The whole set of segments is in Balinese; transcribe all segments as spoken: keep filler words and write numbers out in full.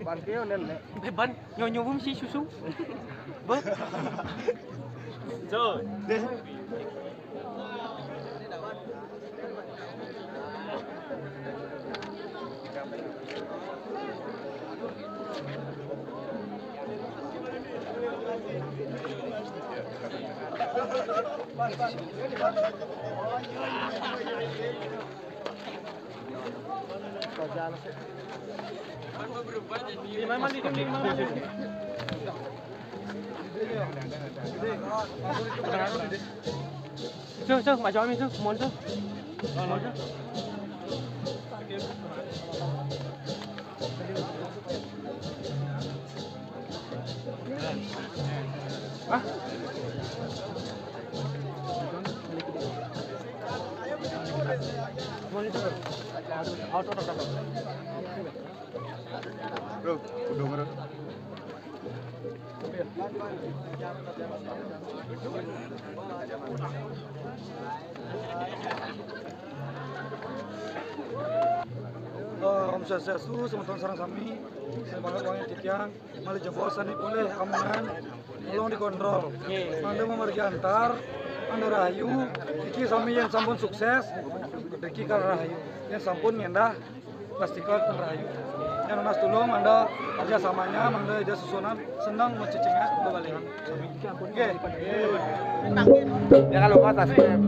Ban keo nen ne. Be ban nyo nyo bum si susu. Ba. So. Sir, sir, macam mana, sir? Mohon, sir. Mohon, sir. Hah? Bro, udah ngerti. Eh, Om Swastiastu, semeton sareng sami. Saya banget wong titiang, malih jebos sani polih amongan, tolong dikontrol. Mangda mamargi antar, mangda rahayu, niki sami yen sampun sukses, riki kal rahayu. Yen sampun ngendah, plastika pun rahayu. Yen nunas tulung, mangda kerjasamanya, mangda ida susunan, seneng mencicingnya, bebalikan. Oke. Jangan lupa subscribe.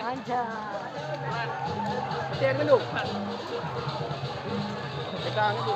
Anjay. Kita anu.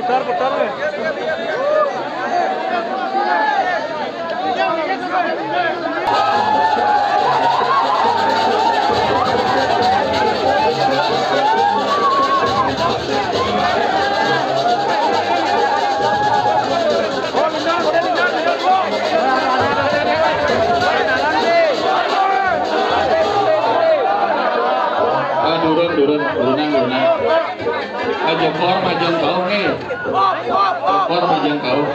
Putar, putar, weh. Ah, turun, turun, turun, turun. Ah, jokor majeng kauh nih. Jokor majeng kauh.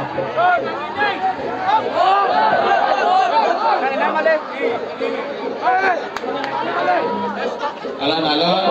Alon-alon.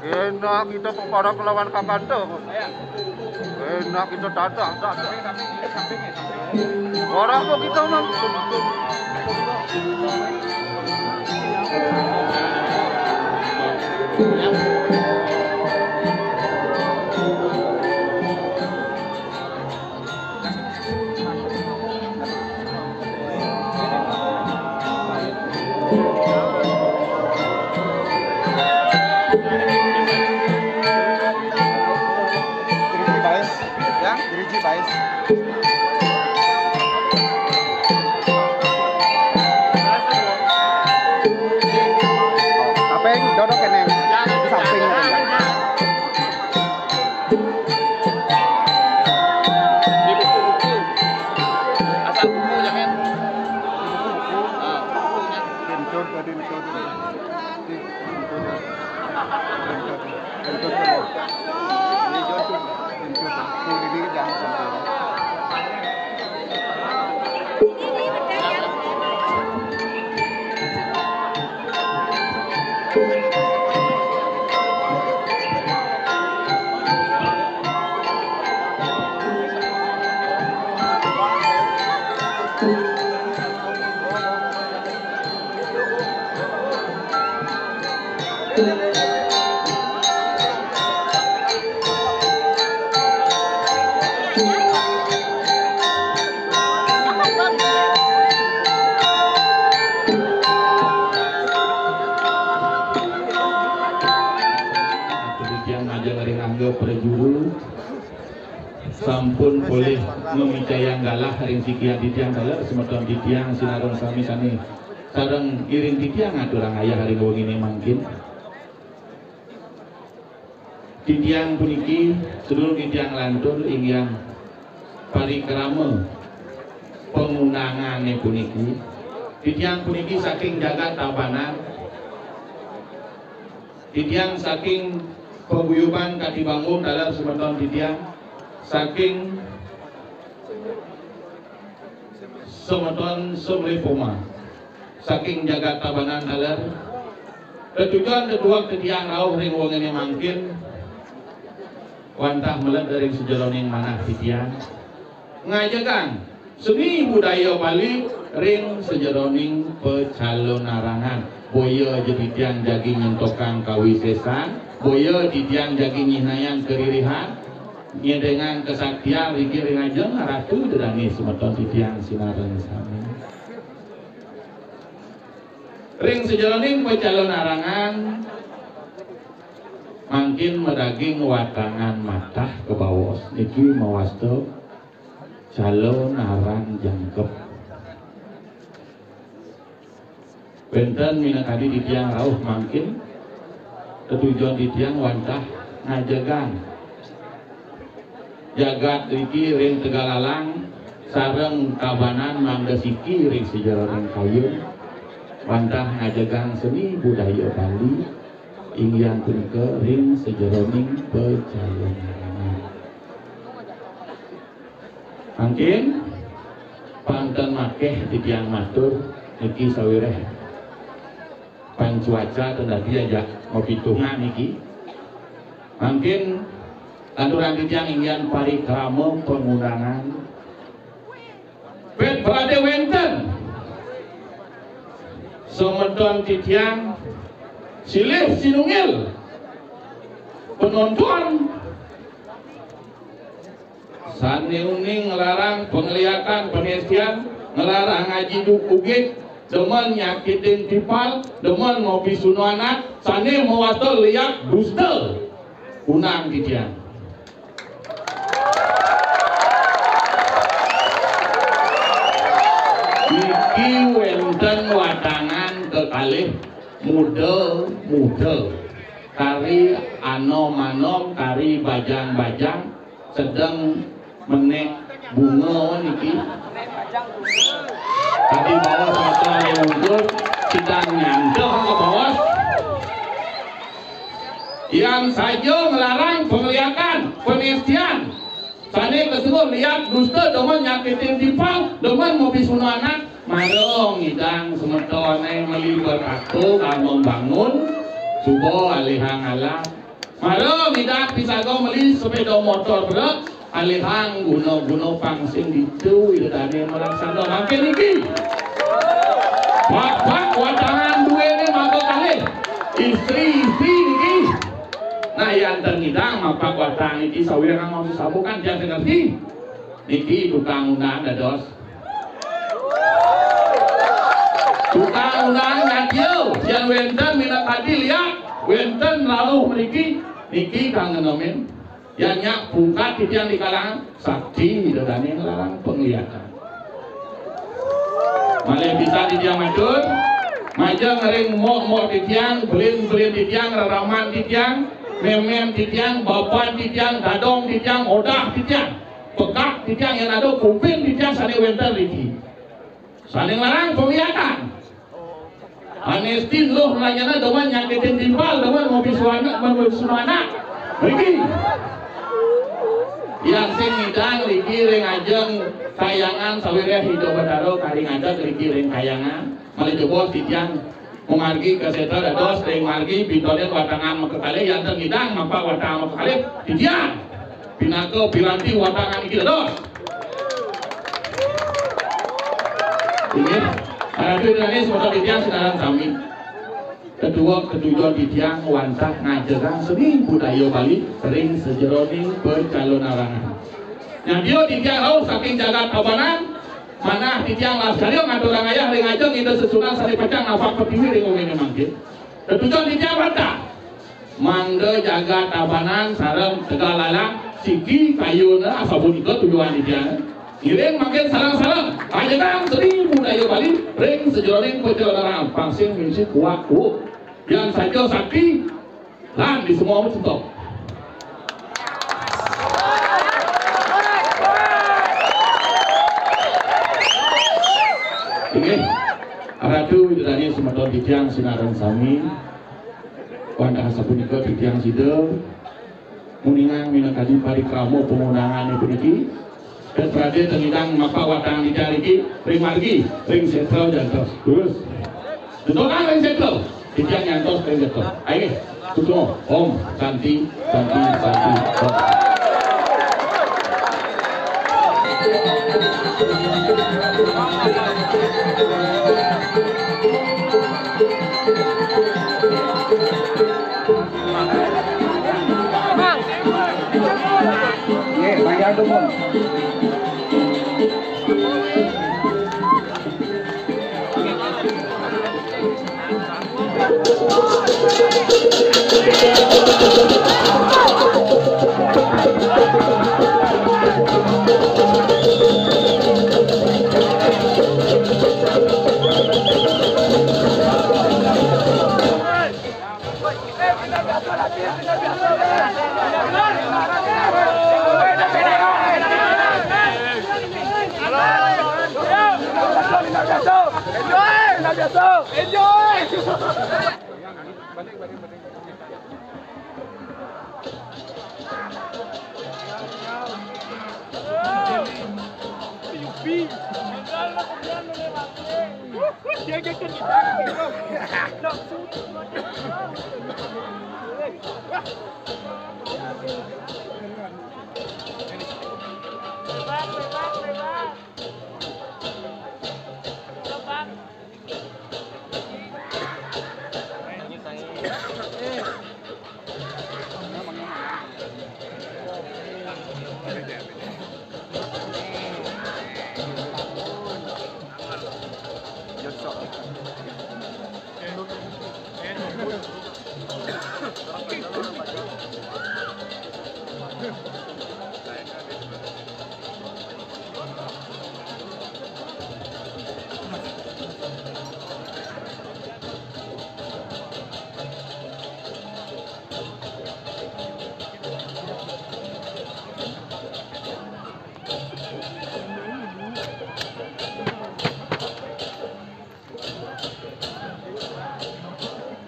Enak kita pepara kelawan kakanda. Enak kita dadah, dadah. Orang kok kita mah. Diriji baes. Ya, diriji baes. Apa yang dodok kene? Di samping. Di buku-buku. Asal buku jangan. Ah, bukunya. Pintu tadi, pintu tadi. Pintu tadi. Pintu tadi. Pintu tadi. Pintu tadi. Tuh, ini jangan sampai. Titiang majeng ring angga prajuru, sampun polih mamicayang galah ring sikian titiang taler, semeton titiang sinareng sami sane sareng iring titiang ngaturang ayah ring wengine mangkin. Titiang puniki, sedulur titiang lantur inggih parikrama pangundangané puniki. Titiang puniki saking jagat Tabanan. Titiang saking paguyuban Katibanggung taler semeton titiang. Saking semeton Semlipoma. Saking jagat Tabanan taler. Tetujon tetuek titiang rauh ring wenginé mangkin. Wantah meled ring sajeroning manah titiang. Ngajegang seni budaya Bali ring sajeroning pecalonarangan. Boya ja titiang jagi nyentokang kawisésan, boya titiang jagi nyihnayang karirihan, ngedengang kasaktian riki ring ajeng Ratu Ida Dané semeton titiang sinareng sami. Ring sajeroning pecalonarangan mangkin madaging watangan mati. Niki mawasta calonarang jangkep. Wénten minakadi titiang rauh mangkin, tetujon titiang wantah ngajegang jagat riki ring Tegalalang sareng Tabanan mangda siki ring sajeroning kayun, wantah ngajegang seni budaya Bali, inggih punika ring sajeroning pecalonarangan. Mangkin, pang ten makéh titiang matur niki sawiréh pang cuaca ten dadi ajak mapitungan niki. Mangkin, lanturang titiang inggih parikrama pangundangan. Pét pradé wénten semeton titiang silih sinunggil penonton sané uning nglarang pangliakan, panestian, nglarang ngaji duk ugig, demen nyakitin timpal, demen mapisuna anak, sané mawasta liak dusta. Undang titiang. Niki wénten watangan kekalih muda-muda. Kari anom-anom, kari bajang-bajang, sedeng menék bunga niki. Tadi baos mata yang ungkur, kita nyantel ke baos. Yang saja ngelarang pengliakan, penestian. Sané kesuruh liak, dusta, demen nyakitin timpal, demen mapisuna anak. Mara ngidang semetoné meli betato, kal membangun, suba alihang alat. Mara ngidang pisaga meli sepéda motor brek, alihang guna-guna pang sing ditu Ida dané malaksana mangkin niki. Bapak watangan duéné maka kalih. Istri-istri niki. Nah, yan ten ngidang mapak watang niki sawiréh kang maksud sabukan tiang sing ngerti. Niki tukang undang dados. Tukang undang nyadia, yan wénten minakadi liak, wénten rauh mriki, niki kang ngenomin. Yan nyak pungkat titiang di kalangan sakti Ida dané nglarang pengliakan. Malih pisan titiang matur, majeng ring mok-mok titiang, belin-belin titiang, reraman titiang, mémén titiang, bapan titiang, dadong titiang, odah titiang, pekak titiang, yan ada kumpin titiang sané wénten riki. Sané nglarang pengliakan. Anestin luh nanyana demen nyakitin timpal, demen ngopi suana, demen ngopi suana. Riki. Yang sing ngidang riki ring ajeng kayangan sawiréh Ida Betara kari ngadeg riki ring kayangan. Malih jebos titiang mamargi ka sétra dados ring margi pintonin watangan makakalih, yan ten ngidang mapak watangan makakalih titiang. Pinaka piranti watangan niki dados. Inggih, para duit dané semeton titiang sinareng sami. Kedua, ketujuan titiang wantah ngajegang seni budaya Bali ring sajeroning pecalonarangan. Nyadia titiang rauh saking jagat Tabanan, manah titiang lascarya ngaturang ayah ring ajeng Ida Sesuhunan sané pacang napak pertiwi ring wenginé mangkin. Ketujuan titiang wantah mangda jagat Tabanan sareng Tegalalang siki kayuna, asapunika tujuan titiang. Ngiring mangkin sareng-sareng ngajegang seni budaya Bali ring sajeroning pecalonarangan, pang sing misi kuak-kuuk. Yan saja sakti lan di semua mentok. Inggih, Ratu Ida dané semeton titiang sinareng sami. Wantah sapunika titiang sida nguningang minakadi parikrama pangundangané puniki. Pét pradé ten ngidang mapak watangan titiang niki ring margi, ring sétra jantos. Terus. Dudukan ring sétra. Titiang nyantos ring sétra. Ayo, suksma. Om Santi, Santi, Santi, Om. Nggih, bayar dumun. Biasa. Enjoy. Yupi. Dia aja kan kita. Langsung. Lebar, lebar, lebar. Lebar.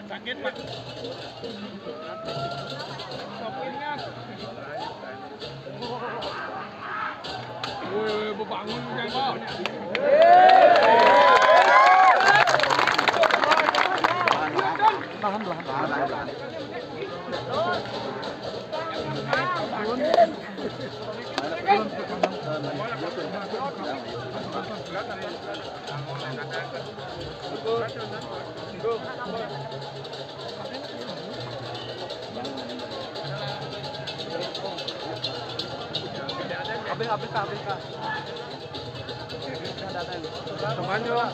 Sakit, Pak. Sopirnya. Woi, woi, bebangun, jangan. Tahan, tahan, tahan, tahan. Abis, abis, abis, Kak. Semuanya.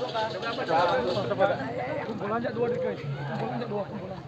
Kumpulan aja dua dikit. Kumpulan aja dua, kumpulan.